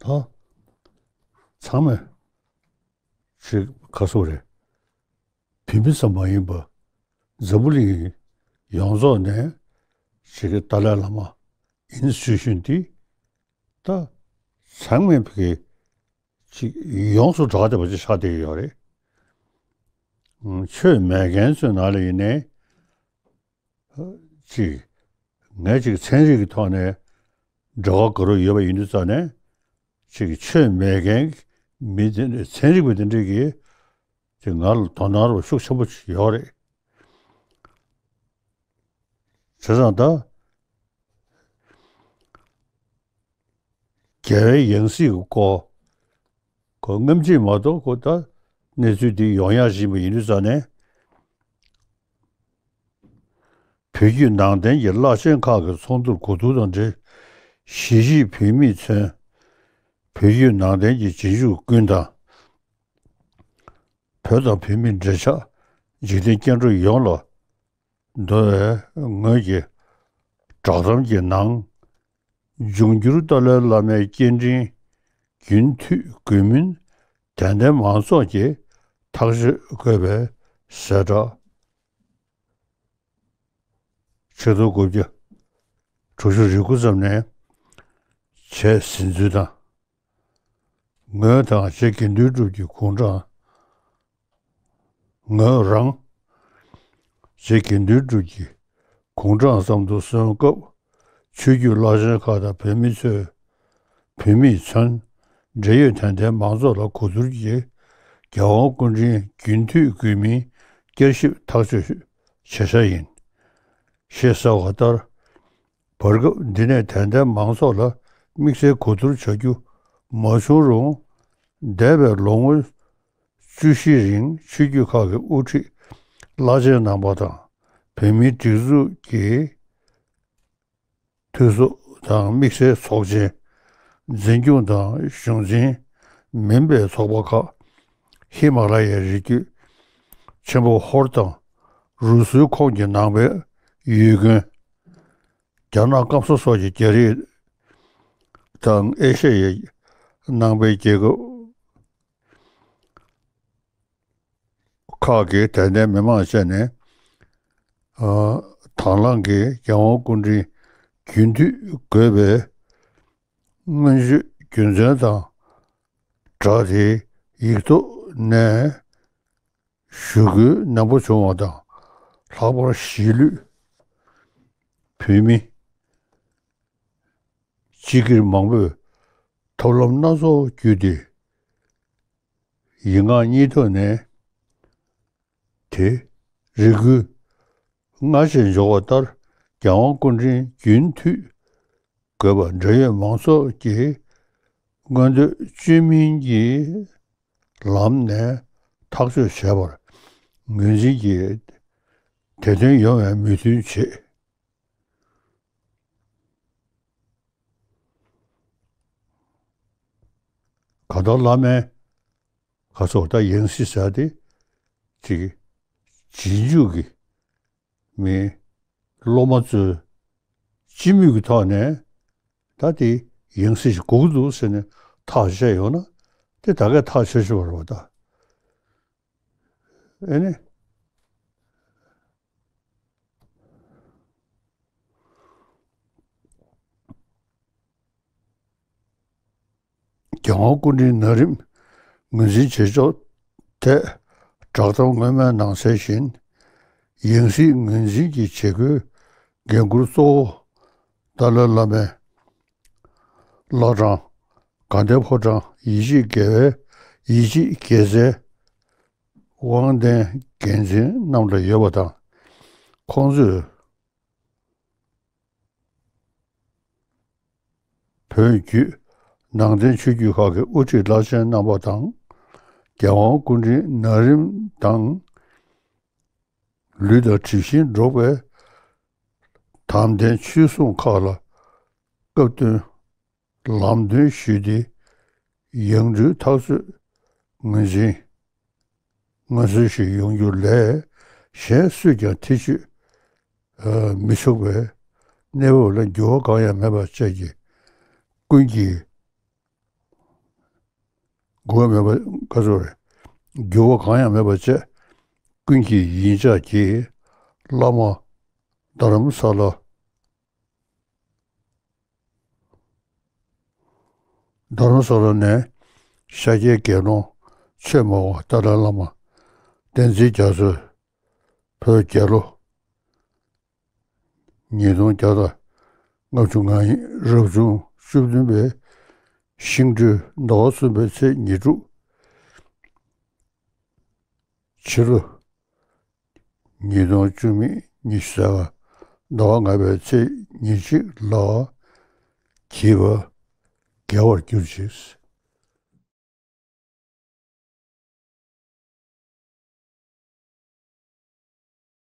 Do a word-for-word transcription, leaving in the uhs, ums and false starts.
ད་ཚང་མས་ཅིག་ག་སོ་རེད། བོད་མི་ཙམ་མ་ཡིན་པ་འཛམ་བུ་གླིང་ཡོངས་རྫོགས་ནས་ཅིག་གི་ཏཱ་ལའི་བླ་མ་ཨིན་སི་ཊི་ཊུ་ཤན་འདི་ད་ཚང་མས་ཕ་གི་ཅིག་ཡོངས་སུ་གྲགས་བསྡད་པ་ཅིག་ཆགས་བསྡད་ཡོད་རེད། ཆོས་མེད་མཁན་ཚོའི་ནང་ལ་ཡིན་ནའི་ཅིག་ངས་ཅིག་ཚན་རིག་གི་ཐོག་ནས་འབྲེལ་བ་དགའ་རབ་ཡོད་པ་ཡིན་དུས་ཙང་ནས་ཅིག་ཆོས་མེད་མཁན་མི་དེ་འདྲ་ཚན་རིག་པ་དེ་འདྲས་ཀྱིས་ཅིག་ང་ལ་དོ་སྣང་རོགས་ཤུགས་ཆེན་པོ་ཡོད་རེད། བྱས་ཙང་ད་རྒྱལ་བའི་ཡང་སྲིད་ཀྱི་སྐོར་ཁོ་སྔ་ཕྱི་མ་གཏོགས་ཁོ་ད་གནས་ཚུལ་འདི་ཡོང་ཡག་བཞིན་པ་ཡིན་དུས་ཙང་ནས། བོད་བརྒྱུད་ནང་བསྟན་གྱི་བླ་ཆེན་ཁག་གི་ཚོགས་འདུར་གོ་བསྡུར་དང་འབྲེལ། གཞིས་བྱེས་བོད་མིས་མཚོན། བོད་བརྒྱུད་ནང་བསྟན་གྱི་རྗེས་འཇུག་ཀུན་དང་། བོད་དང་བོད་མིའི་འབྲེལ་ཆགས་འཇིག་རྟེན་སྐྱེ་འགྲོ་ཡོངས་ལ་འདོ་བའི་ངོས་ཀྱི་བསྒྲགས་གཏམ་གྱི་ནང་། འབྱུང་འགྱུར་ཏཱ་ལའི་བླ་མའི་སྐྱེ་ཕྲེང་རྒྱུན་མཐུད་དགོས་མིན་དད་ལྡན་མང་ཚོགས་ཀྱིས་ཐག་གཅོད་དགོས་པའི་གསལ་བསྒྲགས། ཆིག་སྟོང་དགུ་བརྒྱ་དྲུག་ཅུ་རེ་དགུ་ཙམ་ནས་བྱས་ཟིན་ཚུལ་དང་། ངོས་དང་རྗེ་དགེ་འདུན་གྲུབ་ཀྱི་དགུང་གྲངས། ངོས་རང་རྗེ་དགེ་འདུན་གྲུབ་ཀྱི་དགུང་གྲངས་ཙམ་དུ་སོན་སྐབས། ཆོས་བརྒྱུད་བླ་ཆེན་ཁག་དང་བོད་མི་ཚོས། བོད་མིས་མཚོན། འབྲེལ་ཡོད་དད་ལྡན་མང་ཚོགས་ལ་གོ་བསྡུར་གྱིས། རྒྱལ་དབང་སྐུ་ཕྲེང་རྒྱུན་མཐུད་དགོས་མིན་བསྐྱར་ཞིབ་ཐག་གཅོད་བྱེད་འཆར་ཡིན། ཞེས་གསལ་བ་ལྟར། བར་སྐབས་འདི་ནས་དད་ལྡན་མང་ཚོགས་ལ་དམིགས་བསལ་གོ་བསྡུར་བྱ་རྒྱུ་མ་བྱུང་རུང་། འདས་པའི་ལོ་ངོ་བཅུ་བཞིའི་རིང་ཆོས་བརྒྱུད་ཁག་གི་དབུ་ཁྲིད་བླ་ཆེན་རྣམ་པ་དང་། བོད་མིའི་སྒྲིག་འཛུགས་ཀྱི་འཐུས་ཚོགས་དང་དམིགས་བསལ་ཚོགས་ཆེན། འཛིན་སྐྱོང་དང་གཞུང་འཛིན་མིན་པའི་ཚོགས་པ་ཁག་ཧི་མ་ལ་ཡའི་རི་རྒྱུད་ཆེན་པོ་ཧོར་དང་། རུ་སུའི་ཁོངས་ཀྱི་ནང་པའི་ཡུལ་དགོན། རྒྱ་ནག་སྐམ་ས་སོགས་ཀྱི་རྒྱ་རིགས་དང་ཨེ་ཤ་ཡའི་ནང་པའི་རྒྱལ་ཁབ་ཁག་གི་དད་ལྡན་མི་མང་བཅས་ནས། ཨ། དང་བླངས་ཀྱིས་རྒྱལ་དབང་སྐུ་ཕྲེང་རྒྱུན་མཐུད་དགོས་པའི་སྔོན་བརྗོད་རྒྱུ་མཚན་དང་སྦྲགས་ཏེ་ཡིག་ཐོག་ནས་ཞུ་སྐུལ་ནན་པོ་བྱུང་བ་དང་། ལྷག་པར་གཞིས་ལུས་བོད་མི་སྤྱི་སྒེར་མང་པོས་ཐབས་ལམ་སྣ་ཚོགས་བརྒྱུད་དེ། ཡིག་ངག་གཉིས་ཐོག་ནས་དེ་རེ་སྐུལ་སྔར་བཞིན་འབྱོར་བ་ལྟར། རྒྱལ་དབང་སྐུ་ཕྲེང་རྒྱུན་མཐུད་དགོས་པ་འབྲེལ་ཡོད་མང་ཚོགས་ཀྱིས་མངོན་འདོད་བཅོས་མིན་གྱི་ལམ་ནས་ཐག་གཅོད་བྱས་པར་ངོས་འཛིན་གྱིས་དེ་དོན་ཡོང་བའི་མོས་མཐུན་བྱེད། གང་ལྟར་བླ་མའི་ག་ཚོད་ད་ཡང་སྲིད་ཟེར་ཏེ་ཅིག་རྗེས་འཇུག་གི་མི་སློབ་མ་ཚོས་སྤྱི་མོས་ཀྱི་ཐོག་ནས་ད་དེ་ཡང་སྲིད་ཞིག་དགོས་ཀྱི་འདུག་ཟེར་ནས་ཐག་བཅད་ཡོང་ན་དེ་ད་གས་ཐག་ཆོད་ཆོད་རེད་པ་ད། ཨེ་ནི། རྒྱལ་དབང་སྐུ་ཕྲེང་ན་རིམ་ངོས་འཛིན་བྱེད་ཕྱོགས་ཐད་བསྒྲགས་གཏམ་སྔོན་མའི་ནང་གསལ་བཞིན། ཡང་སྲིད་ངོས་འཛིན་གྱི་བྱེད་སྒོའི་འགན་འཁུར་གཙོ་བོ་ཏཱ་ལའི་བླ་མའི་བླ་བྲང་དགའ་ལྡན་ཕོ་བྲང་ཡིད་ཆེས་དགེ་བའི་ཡིད་ཆེས་དགེ་རྩའི་དབང་ལྡན་འགན་འཛིན་རྣམས་ལ་ཡོད་པ་དང་། ཁོང་ཚོས་བོད་བརྒྱུད་ནང་བསྟན་ཆོས་བརྒྱུད་ཁག་གི་དབུ་ཁྲིད་བླ་ཆེན་རྣམ་པ་དང་། རྒྱལ་དབང་སྐུ་ཕྲེང་ན་རིམ་དང་། ལུས་དང་གྲིབ་བཞིན་འགྲོགས་པའི་དམ་ལྡན་ཆོས་སྲུང་ཁག་ལ་སྐབས་བསྟུན་ལམ་སྟོན་ཞུས་ཏེ། ཡང་སྤྲུལ་ཐག་གཅོད་ངོས་འཛིན་ངོས་འཛིན་ཞིག་ཡོང་རྒྱུ་ལས་གཞན་སུས་ཀྱང་ཐེ་བྱུས་མི་ཆོག་པའི་གནས་བབ་ལ་འགྱུར་བ་གང་ཡང་མེད་པ་བཅས་ཀྱི་ཀུན་གྱིས་ འགྱུར་བ་མེད་པ་ག་ཚོད་རེད། འགྱུར་བ་གང་ཡང་མེད་པ་བྱས། ཀུན་གྱི་ཡིད་འཇགས་ཀྱིས་བླ་མ་རྡ་རམ་ས་ལ། རྡ་རམ་ས་ལ་ནས་ཤཱཀྱའི་དགེ་སློང་ཆོས་སྨྲ་བ་ཏཱ་ལའི་བླ་མ་བསྟན་འཛིན་རྒྱ་མཚོས་བོད་རྒྱལ་ལོ་ཉིས་སྟོང་བརྒྱ་དང་ལྔ་བཅུ་ང་གཉིས་རབ་བྱུང་བཅུ་བདུན་པའི་ཤིང་སྦྲུལ་ཟླ་བ་གསུམ་པའི་ཚེས་ཉེར་དྲུག་ཕྱི་ལོ་ཉིས་སྟོང་བཅུ་མེད་ཉི་ཤུ་རྩ་ལྔ་ཟླ་བ་ལྔ་པའི་ཚེས་ཉེར་གཅིག་ལ་བགྱིས་པ་དགེ་བར་གྱུར་ཅིག།